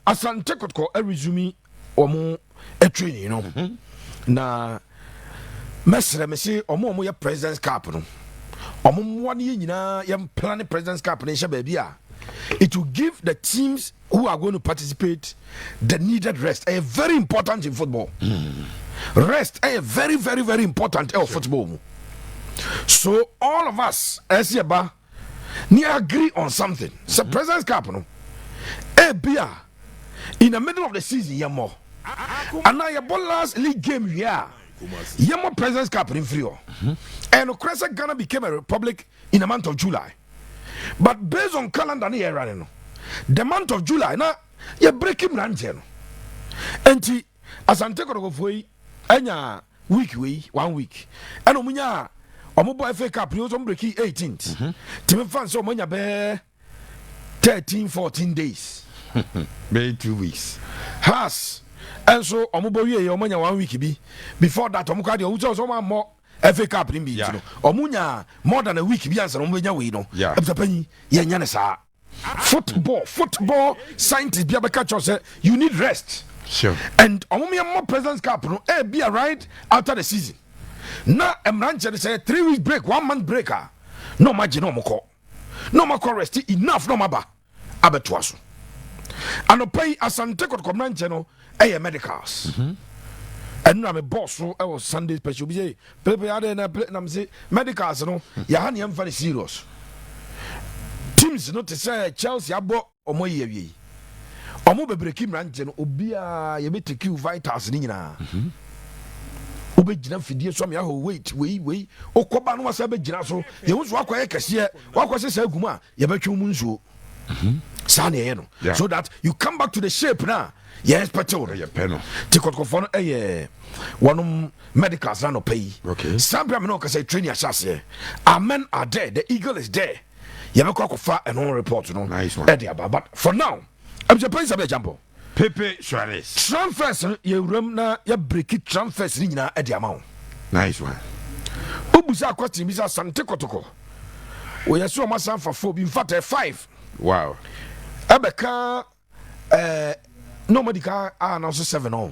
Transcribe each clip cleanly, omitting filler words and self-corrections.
Asante Kɔtɔkɔ ɛresume wɔn training no na mɛsrɛ me se ɔmo a ɔmo yɛ President's Cup no, ɔmo mmoa no yɛ nyinaa yɛn plan President's Cup no nhyɛ baabi a it will give the teams who are going to participate the needed rest. Ɛyɛ very important in football. Rest ɛyɛ very, very, very important ɛwɔ football mu. So all of us ɛsɛ yɛba ne agree on something sɛ President's Cup no, ebia in the middle of the season yɛmmɔ, anaa yɛbɔ last league game wie a, yɛmmɔ President's Cup no mfiri hɔ. Ɛnokorɛ sɛ Ghana became a republic in the month of July, but based on calendar ne yɛwura no, the month of July na yɛbreak mmeranteɛ no. Enti Asante Kɔtɔkɔfoɔ yi anya week wei, one week, ɛna ɔmo nya ɔmo bɔ FA Cup ni ɔmo break 18th, tìmí fan sɛ ɔmo anya bɛɛ 13, 14 days. Bɛyɛ 2 weeks. Hearts ɛnso ɔmo bɔ wie yɛ, ɔmo anya one week bi. Before that, ɔmo kɔ adeɛ ɔmo sɛ ɔmo amɔ FA Cup ni bi nti no, ɔmo nya more than a week bi ansa na ɔmo bɛnya wei no. Ɛbisa panyin, yɛnya ne saa football scientist bi abɛka kyerɛ sɛ you need rest. And ɔmo mi mmɔ President's Cup no ebi a right after the season na mmeranteɛ no sɛ 3 weeks break, one month break a, na ɔmo agye na ɔmo kɔ na ɔmo akɔ rest enough na ɔmo aba abɛtoa so. Anɔpa yi Asante Kɔtɔkɔ mmeranteɛ no ɛyɛ medicals. Ɛno na me bɔɔ so ɛwɔ Sunday Special bi sɛ pepe ade na play nam se medicals no yɛha ne yɛmfa no serious. Teams no te sɛ Chelsea abɔ ɔmo yi awie yi, ɔmo bebree ki mmeranteɛ no, obiara yɛbɛtake vitals ne nyinaa. Wobɛgyina fidie so ama yɛahɔ weight wei wei, wokɔba no wasa bɛgyina so, yɛhu so wakɔyɛ kɛseɛ, wakɔ sɛ saa agu mu a yɛbɛtwe mu nsuo saa ne ɛyɛ no so that you come back to the shape na yɛ expect wo no. Ɛyɛ pɛ no. Nti Kɔtɔkɔfoɔ no ɛyɛ wɔnom medicals na nɔpɛ yi. Saa berɛ a me ne ɔkasa, training ahyɛ aseɛ. Amen are there, the eagle is there. Yɛbɛkɔ akɔfa ɛno report no Nice one. ɛde aba. But for now, abusua panyin sɛ bɛyɛ Pepe Suarez. Transfers no, yɛwuram na yɛbreak transfers no nyinaa ɛde ama wo. Nice one. Wobusa akɔtene bi sɛ Asante Kɔtɔkɔ wɔyɛ sɛ ɔma san fa four bi, infact ɛ five ɛbɛka na ɔmadi ka a na nso seven ɔ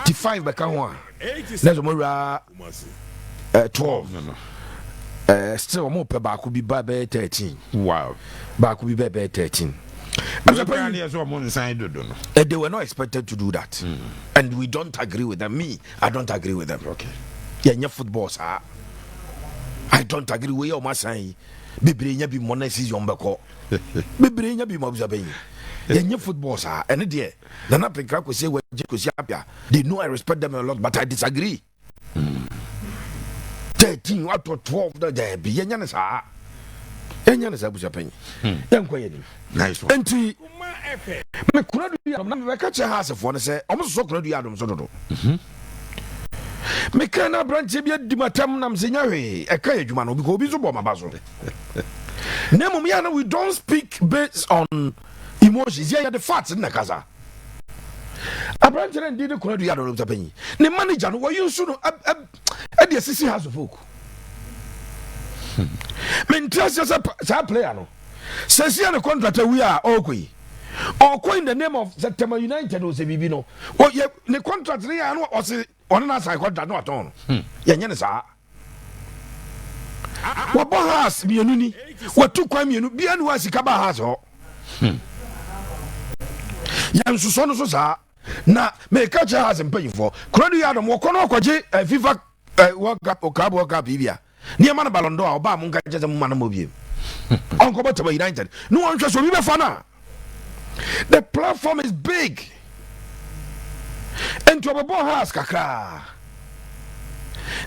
ti five bɛka ho a, na sɛ ɔmawura 12. No. Still ɔmo pɛ baako bi ba bɛyɛ 13. Baako bi bɛyɛ 13. Wei koraa ne yɛ sɛ ɔmo nsan dodo no. They were not expected to do that and we don't agree with them. Me, I don't agree with them. Yɛnyɛ football saa. I don't agree. Wei yɛ ɔmo asan yi bebree nya bi mmɔ na season bɛkɔ bebree nya bi mmɔ. Abusa bɛyi, yɛnyɛ football saa. Ɛne deɛ Nana Pinkra Kwesi Wagye Kwesi Apia, they know I respect them a lot, but I disagree. 13 watɔ 12 da daabi, yɛnyɛ ne saa, yɛnyɛ ne saa. Abusa panyin, yɛnkɔ yɛ nim. Nice one. Nti me Konadu Yiadom na mebɛka kyerɛ ha asefoɔ no sɛ ɔmo sosɔ Konadu Yiadom so dodo. Meka na aberanteɛ bi adi matam nam sɛ nya hwee ɛka yɛ adwuma no because obi nso bɔ maba so. Na mmom yɛ na we don't speak based on emotions. Yɛ yɛde facts ne na kasa. Aberanteɛ no ndi ne Konadu Yiadom no panyin ne manager no wɔyi nso no ɛde asisi Hearts of Oak. Mente aseɛ sɛ saa player no sɛsia ne contract awi a ɔrekɔ yi, ɔkɔ in the name of sɛ Tema United o sɛ biribi no, ɔyɛ ne contract ne yɛ ano, ɔse ɔne no asan contract no atɔn no. Yɛnyɛ ne saa. Wɔbɔ Hearts mmienu ni, wɔtu kwan mmienu bia ne wɔ sika ba Hearts hɔ. Yɛnsosɔ no so saa. Na meka kyerɛ Hearts mpanyimfoɔ, Konadu Yiadom wɔkɔ no ɔkɔgye FIFA World Cup, Club World Cup yi bi a nneɛma no Ballon d'Or a ɔbaa mo nka kyerɛ sɛ moma no ma obiem ɔnkɔbɔ Tema United ne wɔnhwɛ sɛ obi bɛfa no a, the platform is big. Nti ɔbɛbɔ Hearts kakraa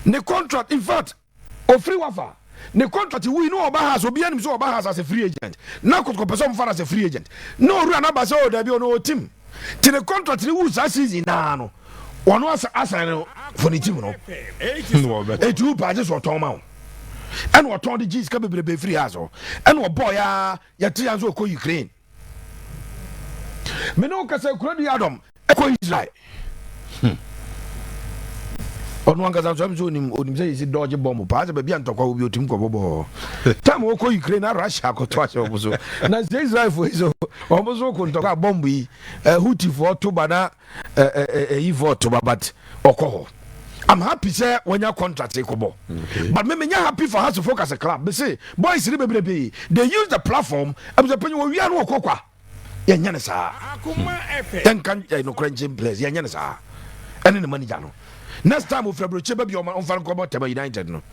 ne contract, in fact ofiri wafa ne contract wui ne ɔba Hearts. Obi anim sɛ ɔba Hearts as a free agent na Kotoko pɛ sɛ ɔmfa no as a free agent na owura no aba sɛ ɔ dabi, ɔno ɔtim nti ne contract ne wu saa season naa no, ɔno asan no for ne team no. Eti wo paagye sɛ ɔtɔn ma wo ɛna ɔtɔn de gye sika bebrebe firi Hearts hɔ ɛna ɔbɔɔ ya. Yɛte ya nso ɔkɔ Ukraine. Mene wo kasa, Konadu Yiadom ɛkɔ Israel. Ɔno ankasa nso ɛm sɛ onim onim sɛ yɛsi dɔɔgye bɔmbo paa, sɛ baabi a ntɔkwa wɔ bi otumi kɔbɔ bɔɔ. Time wɔkɔ Ukraine na Russia akɔto ahyɛ wɔn so, na sɛ Israelfoɔ yi so wɔn so ko ntɔkwa a, bɔmbo yi Houthi-foɔ to ba na ɛyifoɔ to ba, but ɔkɔ hɔ. I'm happy sɛ wɔnya contract kɔbɔ, but me menya happy for Hearts of Oak as a club. Mese boys ne bebrebe, they use the platform. Ɛbusɛ panyin wɔ wia no wɔkɔ kwa, yɛnyɛ ne saa. Yɛnka nokorɛ nkyɛn players, yɛnyɛ ne saa. Ɛne ne manager no, next time ofiri aburokye baabi a ɔmfa no nkɔbɔ Tema United no,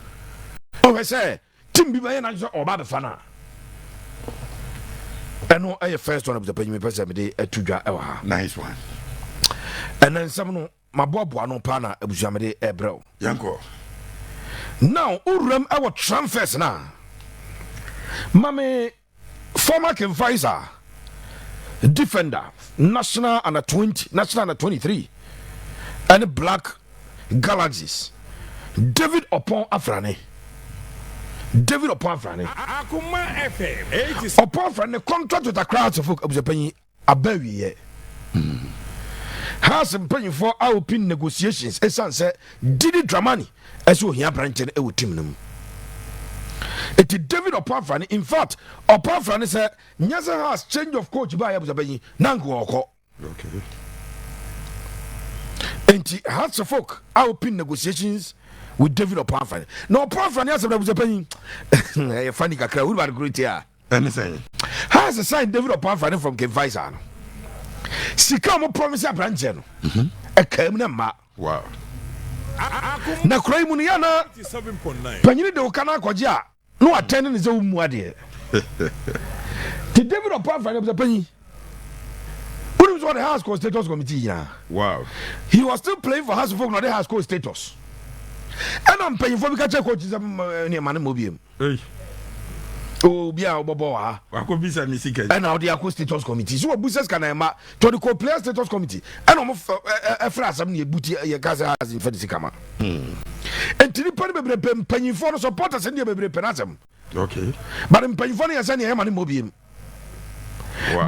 ɔhwɛ sɛ team bi bɛyɛ n'adwene sɛ ɔba abɛfa no a, ɛno ɛyɛ first one. Abusuapanyin, mepɛ sɛ mede ato dwa ɛwɔ ha. Nice one. Ɛnɛ nsɛm no maboaboa no paa na abusua mede ɛbrɛ wo. Yɛnkɔ. Now wowuram ɛwɔ transfers no a, mame former King Faisal defender, national under 20, national under 23 ɛne Black Galaxies, David Ɔpɔn Afrane. David Ɔpɔn Afrane, Ɔpɔn Afrane contract with Accra Hearts of Oak, abusuapanyin, aba awieɛ. Hearts mpanyinfoɔ a open negotiations ɛsiane sɛ Didi Dramani ɛsɛ ohia aberanteɛ no ɛwɔ team no mu. Eti David Ɔpɔn Afrane, in fact Ɔpɔn Afrane, sɛ nyɛ sɛ Hearts change of coach ba yɛ, abusuapanyin, na nka ɔkɔ. Nti Hearts of Oak a open negotiations with David Ɔpɔn Afrane. Na Ɔpɔn Afrane asɛm na, abusuapanyin, ɛyɛ funny kakra. Wúlò adekoro ti a ɛne sɛ Hearts sign David Ɔpɔn Afrane from King Faisal no, sika a wɔn promise aberanteɛ no ɛkaa mu na mma. Na kura yi mu no, yɛn panyini de wo ka no akɔgye a na watɛn ne sɛ wo mu adeɛ. Ti David Ɔpɔn Afrane, abusuapanyin, wonim sɛ ɔde Hearts kɔ status committee nyinaa. He was still playing for Hearts of Oak na ɔde Hearts kɔ status, ɛna mpanyinfoɔ bi ka kyerɛ coach sɛ nneɛma no ma obiem. Hey. Obi a wobɔbɔ wɔ ha wakɔ bisa ne sika. Ɛna ɔde akɔ status committee so wɔbu sɛ sika na ɛma nti ɔde kɔ player status committee, ɛna ɔmo ɛfrɛ asɛm no yɛbuti yɛka sɛ Hearts mfa ne sika ma. Nti nipa no bebree pɛ mpanyinfoɔ no, supporters no deɛ bebree pɛ n'asɛm. But mpanyinfoɔ no yɛ sɛ nea ɛma no mmɔ biem.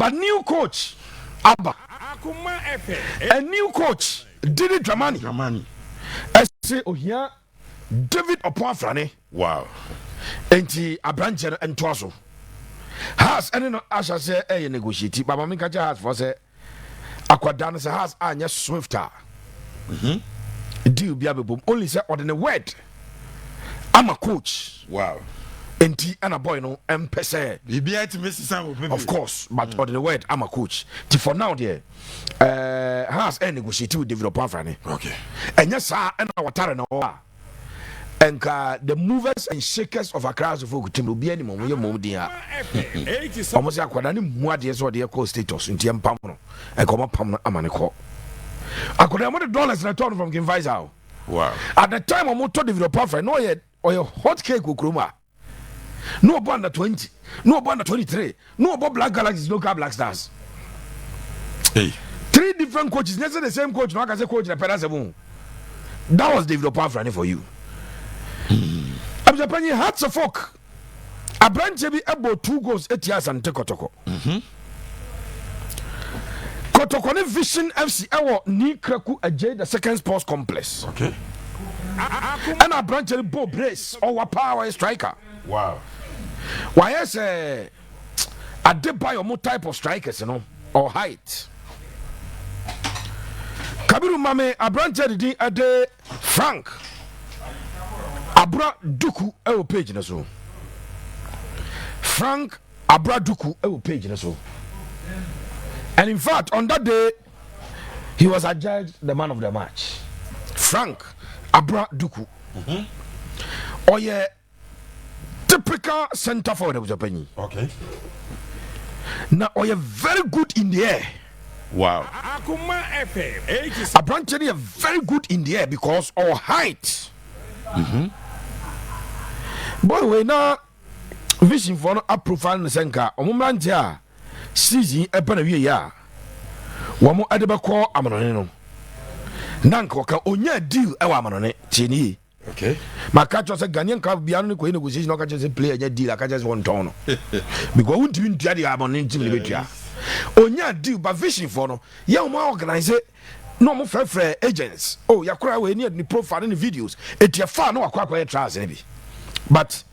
But new coach aba, a new coach, Didi Dramani. Dramani. Ɛsɛ ohia David Ɔpɔn Afrane. Nti aberanteɛ no ntoa so. Hearts ɛne no ahyɛ sɛ ɛyɛ negotiate. Baba mi nka kyerɛ Hearts foɔ sɛ akwadaa no, sɛ Hearts anyɛ swift a, deal bi abɛbom, only sɛ ɔde ne word ama coach. Nti ɛna boy no ɛmpɛ sɛ biribiara tumi sisa wɔ pepe. Of course, but ɔde ne word ama coach, ti for now deɛ Hearts ɛ negotiate with David Ɔpɔn Afrane. Ɛnyɛ saa ɛna wɔtare na ɔwɔ a, nka the movers and shakers of Accra Hearts of Oak team, obi anim ɔmo yɛ mɔm din a ɔmo sɛ akwadaa ne mu adeɛ sɛ ɔde ɛkɔ status, nti ɛmpam no, ɛnka ɔmo apam no ama ne kɔ. Akwadaa, ɔmo de dollars na ɛtɔ no from King Faisal. At the time ɔmo tɔ David Ɔpɔn Afrane na ɔyɛ hot cake wɔ kurom a na ɔbɔ under 20, na ɔbɔ under 23, na ɔbɔ Black Galaxies, local Black Stars. Hey. Three different coaches, nyɛ sɛ the same coach na waka sɛ coach na pɛ n'asɛm o. That was David Ɔpɔn Afrane for you. Abusuapanyin, Hearts of Oak aberanteɛ bi ɛbɔ two goals etia Asante Kɔtɔkɔ. Kɔtɔkɔ ne Vision FC ɛwɔ Nii Kraku Adjei the Second Sports Complex. Ɛna aberanteɛ no bɔ brace, ɔwa paa, ɔyɛ striker. Wayɛ sɛ Adebayo mo type of strikers no or height. Kabiru, mame aberanteɛ de din ɛde Frank Abura Duku ɛwɔ page no so. Frank Abura Duku ɛwɔ page no so, and in fact on that day he was adjudged the man of the match. Frank Abura Duku, ɔyɛ typical center forward, abusuapanyin. Na ɔyɛ very good in the air. Aberanteɛ no yɛ very good in the air because ɔwɔ height. Boy wei na Vision foɔ no aprofile no sɛ nka ɔmo mmeranteɛ a season ɛbɛ na wie yɛ a wɔn ɛde bɛkɔ amanɔne no, na nka ɔka onya deal ɛwɔ amanɔne. Tie ne yie. Maka kyerɛ sɛ Ghanaian club biara no ne kɔyɛ negotiation na ɔka kyerɛ sɛ player nya deal, aka kyerɛ sɛ wɔntɔn no because wontumi ntua deɛ amanɔne team no bɛtua. Onya deal, but Vision foɔ no yɛ wɔn organise. Na ɔmo frɛfrɛ agents oh, yakora wei ne ne profile ne ne videos eti ɛfa na wakɔ akɔyɛ trials ne bi, but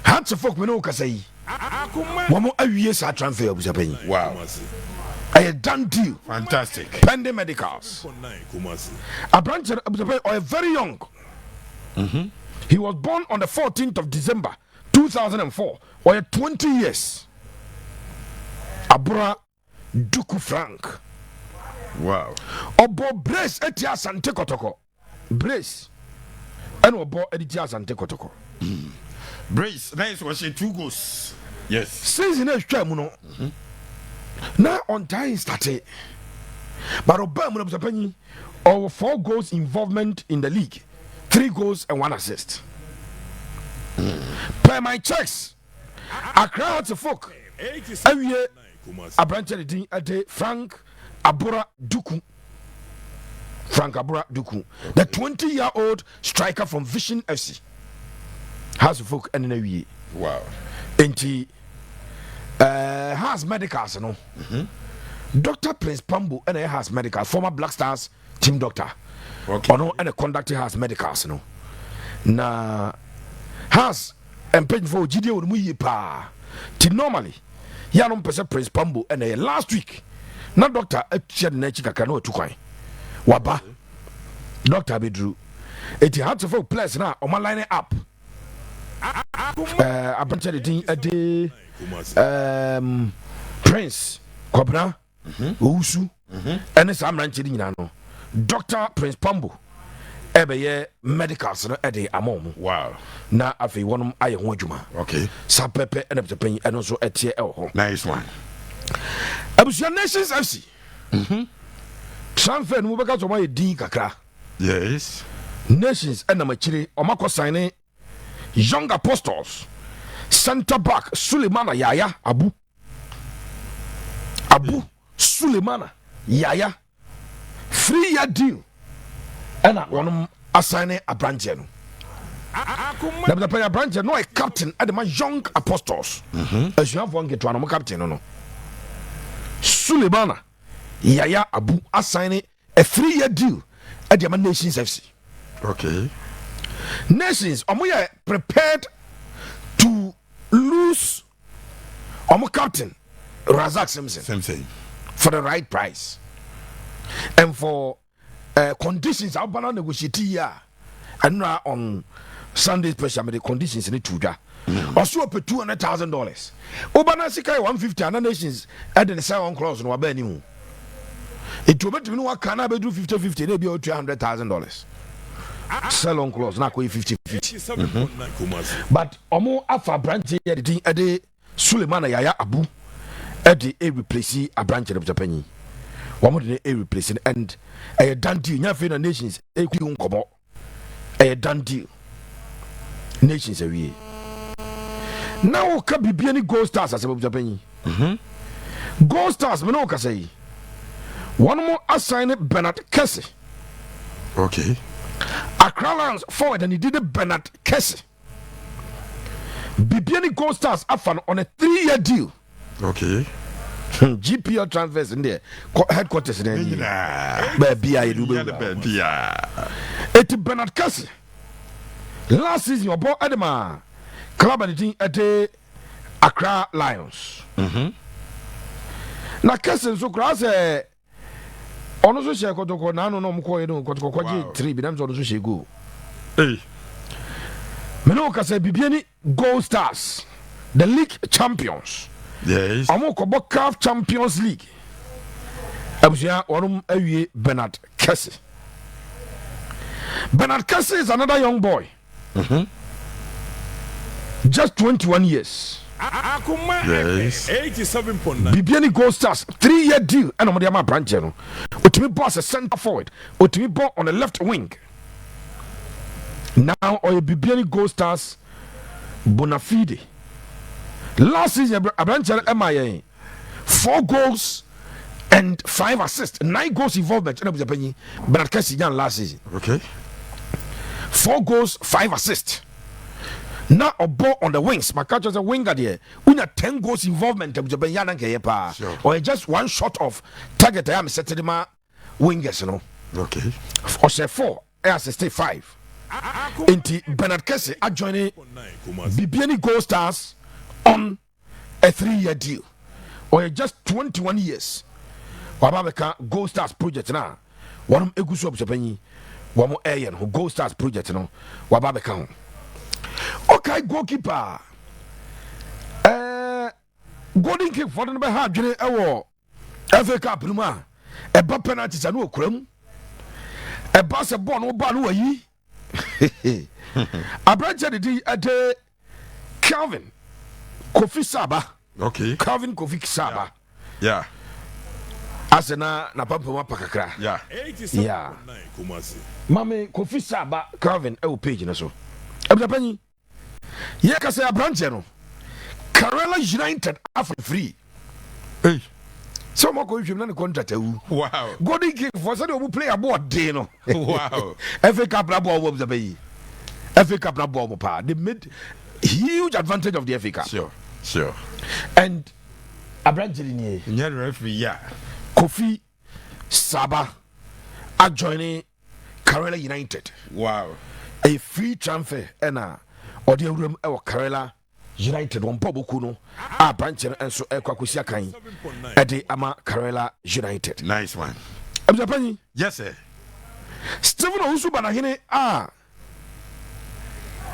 Hearts of Oak, mi ne wo kasa yi, wɔn awie saa transfer, abusuapanyin. Ɛyɛ done deal. Fantastic. Pending medicals. Aberanteɛ no, abusuapanyin, ɔyɛ very young. He was born on the 14th of December 2004. Ɔyɛ 20 years. Abora Duku Frank. Ɔbɔ brace etia Asante Kɔtɔkɔ. Brace ɛna ɔbɔ ɛde tia Asante Kɔtɔkɔ. Brace na yɛ sɛ ɔhyɛ two goals, yes. Season a etwa mu no na ɔntaa start, but ɔbaa mu no, abusuapanyin, ɔwɔ four goals involvement in the league, three goals and one assist. Per my checks, Accra Hearts of Oak awie aberanteɛ de din ɛde Frank Abora Duku. Frank Abora Duku, the 20-year-old striker from Vision FC, Hearts of Oak ɛne no awie. Nti Hearts medicals no, Dr Prince Pambo ɛna ɛyɛ Hearts medical, former Black Stars team doctor. Ɔno ɛna conduct Hearts medicals no, na Hearts mpanyinfoɔ ogyidie wɔ ne mu yie paa. Ti normally yɛn mpɛ sɛ Prince Pambo ɛna ɛyɛ. Last week na doctor atua ne n'akyi kakra na watu kwan waba. Doctor abɛduru, eti Hearts of Oak players na ɔma line up, aberanteɛ de din ɛde Prince Kɔbena Owusu ɛne saa mmeranteɛ no nyinaa no, Dr Prince Pambo ɛbɛyɛ medicals no ɛde ama ɔmo. Na afei wɔnom ayɛ ho adwuma. Saa pɛpɛ ɛna pɛpɛ ɛno nso ɛteɛ ɛwɔ hɔ. Nice one. Abusua, Nations FC transfer no mu bɛka sɛ ɔmo ayɛ din kakra. Nations ɛnam akyire ɔmo akɔ sign ne Young Apostles centre back Sulemana Yaya Abu. Abu Sulemana Yaya, 3-year deal ɛna wɔnom asign ne aberanteɛ no. Na pɛpɛ aberanteɛ no ɔyɛ captain ɛde ma Young Apostles, asuafoɔ nketewa no ɔmo captain no. Sulemana Yaya Abu asign ne a 3-year deal ɛde ama Nations FC. Nations ɔmo yɛ prepared to lose ɔmo captain Razak Simpson Same. for the right price and for conditions a wobana negotiate yi a ɛnora on Sunday Special mede conditions ne to dwa. Ɔso ɔpɛ $200,000, wobana sika yɛ 150 ana Nations ɛde ne sell on clause no waba anim, nti obɛtumi ne waka na abɛduru 50 50 na ebi a ɔtua $100,000 sell on clause na akɔyɛ 50 50. But ɔmo afa aberanteɛ yɛ de din ɛde Suleiman Yaya Abu ɛde ɛreplace aberanteɛ no. Panyin wɔn de ne ɛreplace no and ɛyɛ done deal. Nya afei na Nations ɛkui ho nkɔmɔ, ɛyɛ done deal. Nations awie na woka bibia ne Gold Stars asɛm. Abusa panyin, Gold Stars, mene wo kasa yi, wɔn mo asan ne Bernard Kɛse. Accra Lions forward and he did Bernard Kɛse. Bibiani Gold Stars afa no on a 3-year deal. GPL transfers in there headquarters ne Ne nyinaa. Baabi a yɛde Yɛ ne wobɛwura. Baabi a. Eti Bernard Kɛse, last season ɔbɔ ɛde ma club a ne din ɛde Accra Lions. Na Kɛse nso koraa sɛ ɔno nso hyɛ Kɔtɔkɔ naano na ɔmo kɔɔ yɛ no, Kɔtɔkɔ kɔgye three bi nam sɛ ɔno nso hyɛ goal. Hey. Mene wo kasa, Bibiani Gold Stars, the league champions, ɔmo kɔbɔ CAF Champions League. Abusua, wɔnom awie Bernard Kɛse. Bernard Kɛse is another young boy, just 21 years. Bibiani Gold Stars, 3-year deal ɛna ɔmode ama aberanteɛ no. Ɔtumi bɔ as a center forward, ɔtumi bɔ on the left wing. Now ɔyɛ Bibiani Gold Stars bonafide. Last season aberanteɛ no ɛma yɛn four goals and five assists, nine goals involvement. Ɛna abusuapanyin, Bernard Kɛse yan last season, four goals, five assists, na ɔbɔ on the wings. Maka kyerɛ sɛ winger deɛ, wonya 10 goals involvement, abusuapanyin, yɛ anan kɛyɛ paa. Ɔyɛ just one shot of target a yɛ amesɛte de ma wingers no. Ɔhyɛ 4, ɛ assist 5. Nti Bernard Kese ajoin Bibiani Gold Stars on a 3-year deal. Ɔyɛ just 21 years. Waba bɛka Gold Stars project na wɔnom egu so, abusuapanyin, wɔn ɛyɛ no Gold Stars project no, waba bɛka ho. Ɔkae goalkeeper Golden Kick fɔde no bɛha adwene ɛwɔ FA Cup no mu a, ɛba penalty sɛ no ɔkura mu, ɛba sɛ bɔɔl no ba no wayi, aberanteɛ dede ɛde Kelvin Kofi Saba. Kelvin Kofi Saba. Asɛ na napampam apa kakra. Yeah. Mame Kofi Saba Kelvin ɛwɔ page no so. Abusuapanyin, yɛka sɛ aberanteɛ no, Karela United afa free. Hey. Sɛ ɔmo akɔ nhwɛm na ne contract awu. Golden Kick fɔ sɛdeɛ ɔmo play aboɔ den no. FA Cup na aboɔ ɔmo, abusuapanyin. FA Cup na aboɔ ɔmo paa. They made huge advantage of the FA Cup. And aberanteɛ ni nie. Nyɛ referee ya. Kofi Saba ajoining Karela United. A free transfer ɛna ɔde awuram ɛwɔ Karela United. Wɔn mpɔ boku no a, aberanteɛ no nso ɛkɔ akɔsi akan ɛde ama Karela United. Nice one. Abusuapanyin. Yes, sir. Stephen Owusu Banahene a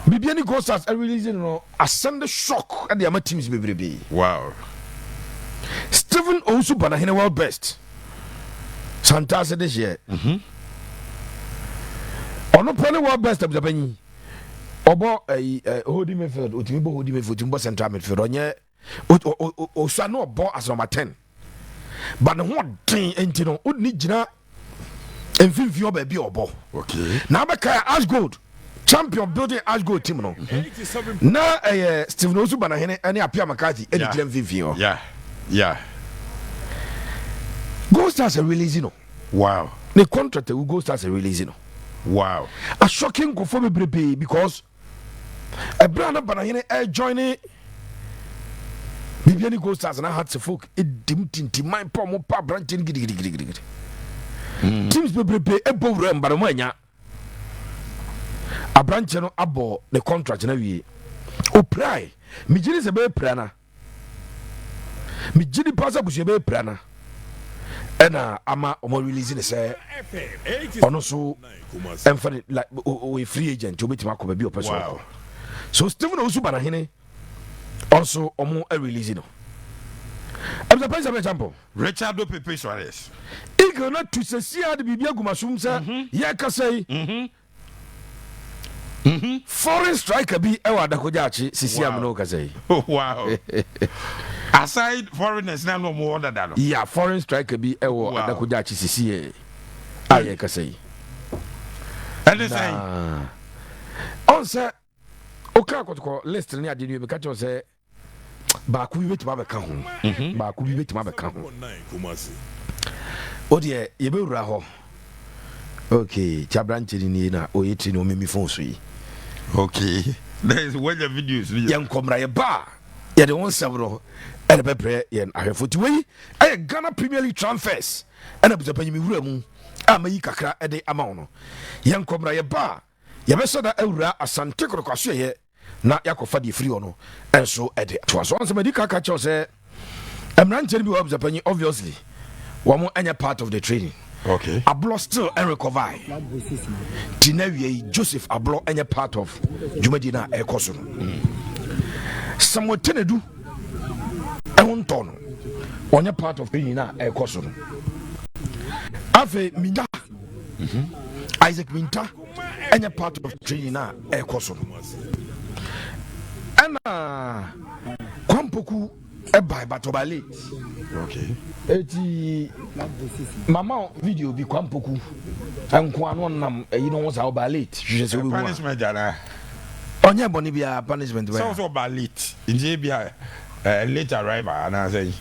Bibiani Gold Stars ɛrelease no asɛnde shock ɛde ama teams bebrebe. Stephen Owusu Banahene, world best Santase de hyɛ ɔno pɛ ne world best. Abusuapanyin, ɔbɔ ɛyi ɛ holding midfield, otumi bɔ holding midfield, otumi bɔ central midfield. Ɔnyɛ osua no, ɔbɔ as number 10, but ne ho ɔden nti no ɔde ne gyina mfimfini hɔ baabi a ɔbɔ. Na abɛka Ash Gold champion building Ash Gold team no na ɛyɛ Stephen Owusu Banahene ɛne Apia McCarthy ɛde gyina mfimfini hɔ. Gold Stars release no. Ne contract awu, Gold Stars release no. Asɔke nkɔfoɔ bebrebe because ɛberɛ a na Banahene ɛjoin Bibiani Gold Stars na Hearts folk ɛdim tintiman pa, ɔmo pa aberanteɛ no gidigidigidi. Teams bebrebe ɛbɔ wura mu but ɔmo anya. Aberanteɛ no abɔ ne contract no awie, opirae. Megye di sɛ bɛyɛ pira na megye di pa sɛ abusua bɛyɛ pira na ɛna ama ɔmo release ne sɛ ɔno nso ɛmfa ne like ɔyɛ free agent, obɛtumi akɔ baabi a ɔpɛ sɛ ɔkɔ. So Stephen Owusu Banahene ɔnso ɔmo release no. Ɛbisɛ pɛn sɛ bɛ champion. Richardo Pepe Suarez. Eagle na tu sɛsia de biribi agu masom sɛ yɛkasa yi, foreign striker bi ɛwɔ Adakogya akye sisi a mene wo kasa yi. Wow. Aside foreigners na no ɔmo wɔ dada no. Ya, foreign striker bi ɛwɔ Adakogya akye sisi yɛ a yɛkasa yi. Ɛne sɛn? Na ɔn sɛ woka Kɔtɔkɔ list no ne adeɛ no wie, meka kyerɛ wo sɛ baako bi bɛtumi abɛka ho, baako bi bɛtumi abɛka ho. O deɛ yɛbɛwura hɔ. Ok, ti aberanteɛ no nie na ɔyɛ tiri na ɔmemi phone so yi. Okay. There is wanya videos ni. Yɛnkɔ mmra, yɛba a yɛde wo nsɛm no ɛne bɛbrɛ yɛn ahwɛfo. Nti wei ɛyɛ Ghana Premier League transfers ɛna busapanyimi wura mu a mayi kakra ɛde ama wo no. Yɛnkɔ mmra, yɛba a yɛbɛhyɛ da awura Asante Kɔtɔkɔ na yɛakɔfa deɛ firi hɔ no ɛnso ɛde toa so. Ɔnsɛm adi ka ka kyerɛw sɛ mmeranteɛ no bi wɔ, abusuapanyin, obviously wɔn ɛnyɛ part of the training. Ablɔ still ɛnrecover ti na wie yi, Joseph Ablɔ ɛnyɛ part of dwumadie no a ɛrekɔ so no. Samuel Tenedu ɛho ntɔ no, ɔnyɛ part of training no a ɛrekɔ so no. Afei Minta, Isaac Minta ɛnyɛ part of training no a ɛrekɔ so no. Ɛna Kwampoku ɛbae but ɔba late. Eti mama video bi, Kwampoku nko ano nam ɛyi no ho saa, ɔba late. Hwehwɛ sɛ wobɛhu a. Punishment jana. Ɔnyɛ bɔne biara, punishment Sɛ bɛyɛ. Sɛ ɔba late. Nti ebi a late arrival anaasɛ.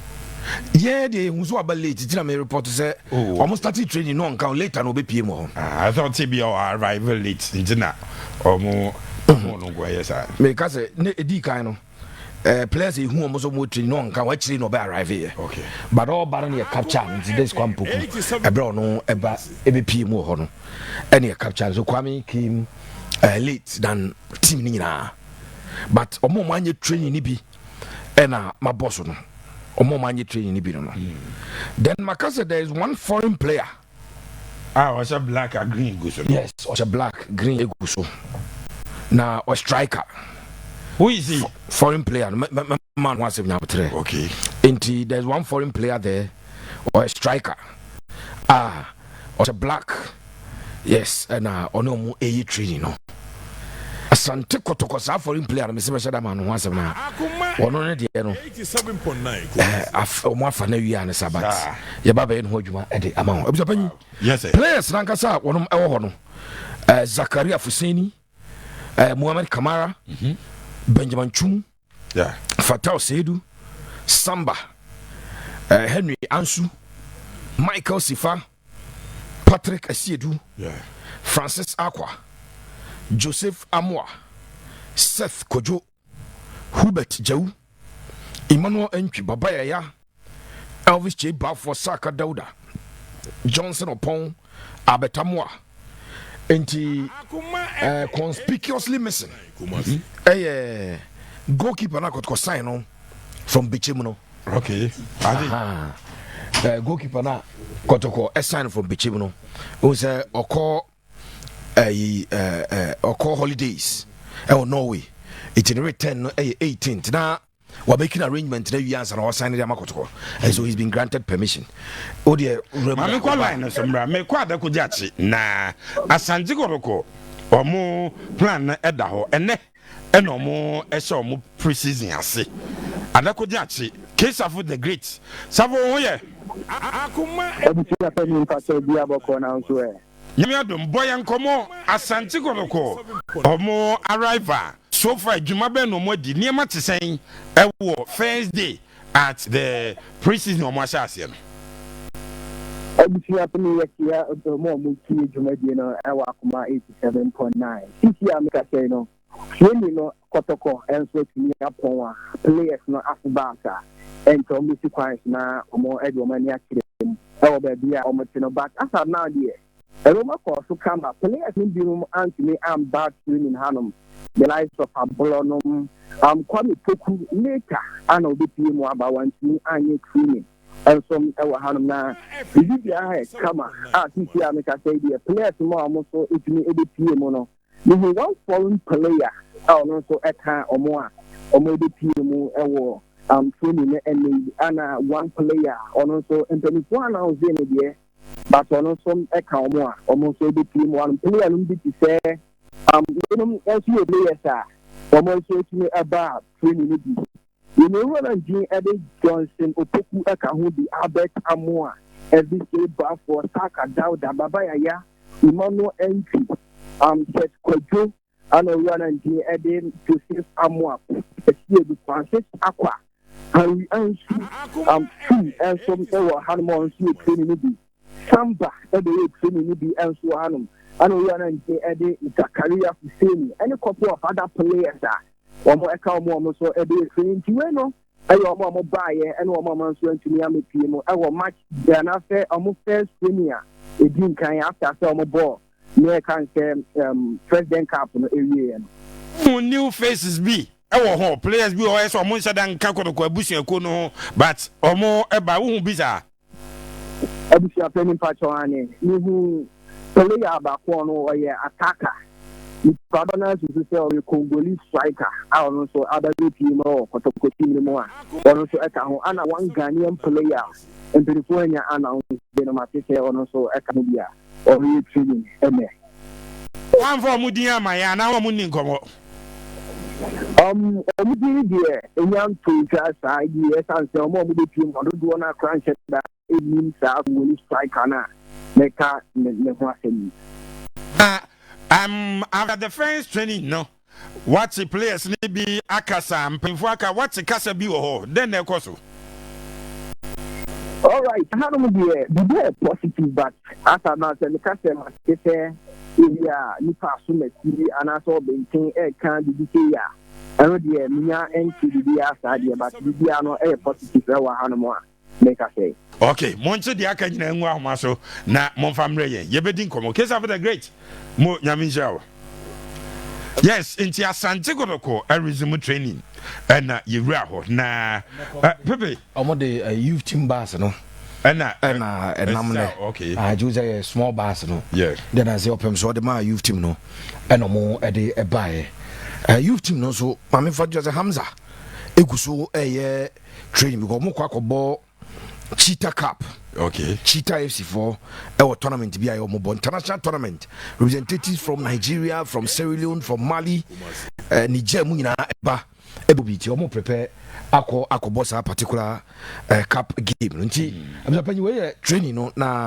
Yɛn deɛ yɛhu so aba late nti na me report sɛ ɔmo start training no, ɔnka ho. Later na ɔbɛpie mu hɔ. Ah, I thought ebi a arrive late nti na ɔmo no nkɔ ɛyɛ saa. Meka sɛ ne ɛdii kan no, Players ehu wɔn nso wɔn training na ɔnka wɔn akyire na ɔbɛ arrive yɛ. But ɔba no yɛ capture no, nti this Kwame Poku, ɛbrɛ ɔno ɛba ɛbɛpie mu wɔ hɔ no, ɛne yɛ capture. So Kwame came late than team ni nyinaa, but ɔmo a ɔmo anyɛ training ni bi ɛna mabɔ so no, ɔmo a ɔmo anyɛ training ni bi no. Then maka sɛ there is one foreign player. A ɔhyɛ black a green gu so no. Yes, ɔhyɛ black green egu so na ɔ striker. Who is he? Foreign player no, mɛ ma ho asɛm nyabotrɛ. Nti there is one foreign player there, ɔyɛ striker a ɔhyɛ black, yes, ɛna ɔne ɔmo ɛyɛ training no. Asante Kɔtɔkɔ, saa foreign player no, mesɛ bɛhyɛ da ma no ho asɛm no a, ɔno ne deɛ no ɔmo afa no awie a ne sa, but yɛba bɛyɛ ne ho adwuma ɛde ama ho. Abusua panyin, Yes sir. Players nankasa a wɔnom ɛwɔ hɔ no, Zakaria Fuseni, Muhammad Kamara, Benjamin Chum, Fatal Seidu, Samba, Henry Ansu, Michael Sifa, Patrick Asiedu, Francis Akwa, Joseph Amoa, Seth Kojo, Hubert Jau, Emmanuel Entwi, Babayaya, Elvis J Balfour, Saka Dauda, Johnson Opon, Abetamoa. Nti conspicuously missing ɛyɛ goalkeeper no akɔtɔkɔ sign no from Bechem no. Okay. Ade. Aha. Goalkeeper no a Kɔtɔkɔ ɛsign from Bechem no, ohun sɛ ɔkɔ ɛyi ɛɛ ɔkɔ holidays ɛwɔ Norway, eti ne return no ɛyɛ 18th na wa making arrangement na wie ansa na ɔsign de ama Kɔtɔkɔ, and so he's been granted permission. O deɛ wura mu. Maame kɔ line no so mmra, mekɔ Adako Gyakye na Asante Kɔtɔkɔ ɔmo plan no ɛda hɔ ɛnɛ, ɛna ɔmo ɛhyɛ ɔmo pre-season ase. Adako Gyakye, Kesafo the Great Safo, ho yɛ? Abusua panyin, mpakyɛ bi abɔkɔ na nso ɛ. Nyame adom. Bɔ yɛn nkɔmmɔ, Asante Kɔtɔkɔ ɔmo arrival so far, adwuma bɛn na ɔmo adi, nneɛma te sɛn ɛwɔ first day at the pre-season ɔmo ahyɛ aseɛ no? Abusua panyin, yɛkyia ɔmo a ɔmo tie dwumadie no ɛwɔ Akoma 87.9. Sisi a meka sɛn no, training no, Kɔtɔkɔ nso atumi apɔn a players no afo baasa ɛnkyɛ ɔmo bɛsi kwan so na ɔmo ɛde ɔmo ani akyerɛ mu ɛwɔ baabi a ɔmo te no. But asa now deɛ, ɛnoma kɔɔ so kama. Players no binom antumi amba training hanom, the likes of Abolɔ nom, Kwame Poku later ana obɛpie mu aba, wantumi anyɛ training nso ɛwɔ hanom. Na biribi biara yɛ kama a sisi a meka sɛ deɛ, players mu a ɔmo nso etumi ebɛpie mu no, mehu one foreign player a ɔno nso ɛka ɔmo a ɔmo ebɛpie mu ɛwɔ training no ɛnɛ yi, ana one player ɔno nso mpanimfoɔ announce ne deɛ, but ɔno nso ɛka ɔmo a ɔmo nso ebɛpie mu hanom. Player no bi te sɛ wɔnom nso yɛ players a ɔmo nso etumi ɛba training no bi. Yɛn owura no ndin ɛde Johnson Opoku ɛka ho bi, Albert Amoa, Elvis Bafoɔ, Saka Dauda, Babayaya, Emmanuel Entwi, Seth Kwadwo, ana owura no ndin ɛde Joseph Amoa, Esiedu, Francis Akwa, Henry Ansu, Fu nso ɛwɔ hanom a ɔno nso yɛ training no bi. Samba ɛde yɛ training no bi nso wɔ hanom, ana owura no ndin ɛde Zakaria Hussein ɛne couple of other players a wɔn ɛka wɔn a wɔn nso ɛde yɛ training. Nti wei no ɛyɛ wɔn a wɔn baayɛ ɛne wɔn a wɔn nso ntumi amepie mu ɛwɔ match deɛ anaasɛ wɔn first training a edi nkan after sɛ wɔn bɔɔ ne ɛka nsɛ President Cup no ewie yɛ no. Hu new faces bi ɛwɔ hɔ, players bi wɔ hɔ sɛ ɔmo nhyɛ da nka Kɔtɔkɔ abusuakuo no ho, but ɔmo ɛba, wohu bi saa? Abusuapɛ nipa kyɛw ane, mihu player baako, no ɔyɛ attacker. Nipa dɔ no asusu sɛ ɔyɛ Congolese striker a ɔno nso abɛbɛ pie mu wɔ Kɔtɔkɔ team no mu a ɔno nso ɛka ho, ana one Ghanaian player mpanyinfoɔ anya announce de no, mate sɛ ɔno nso ɛka ho bi a ɔreyɛ training ɛnɛ. Wɔamfa ɔmo din ama yɛn anaa ɔmo ni nkɔmmɔ? Ɔmo din deɛ enya nto ntwa saa yi, ɛsan sɛ ɔmo a ɔmo bɛ pie mu ɔdodoɔ no akora nhyɛ da enim saa Congolese striker no a mɛka ne ho asɛm yi. Na after the first training no, wate players ne bi akasa, mpanyinfoɔ aka, wate kasa bi wɔ hɔ, dɛn na ɛkɔ so? Alright, hanom deɛ biribi yɛ positive, but asa na sɛ meka sɛ mate sɛ ebi a nipa aso masi anaasɛ ɔbɛnten ɛɛka biribi sɛ yi a. Ɛno deɛ menya nte biribiara saa deɛ, but biribiara no ɛyɛ positive ɛwɔ hanom a meka sɛ. Ok, monkye deɛ aka nyinaa ngu ahoma so na momfa mmerɛ yɛn, yɛbɛdi nkɔmmɔ. Kesafo the Great, mo Nyame nhyira wo. Yes, nti Asante Kotoko resume training ɛna yɛwura hɔ na Pepe. Ɔmo de youth team bus no ɛna ɛna ɛnam nɛ. Agye sɛ yɛ small bus no. Deɛ na sɛ ɔpɛm so ɔde maa youth team no ɛna ɔmo ɛde ɛbaeɛ. Youth team no nso, maame fa sɛ Hamza egu so ɛyɛ training because ɔmo kɔ akɔbɔ Cheetah Cup. Cheetah FC foɔ ɛwɔ tournament bi a yɛ ɔmo bɔ, international tournament, representatives from Nigeria, from Sierra Leone, from Mali, Niger mu nyinaa ɛba ɛbɔ bi, ti ɔmo prepare akɔ akɔbɔ saa particular cup game no. Nti abusuapanyin, wei yɛ training no na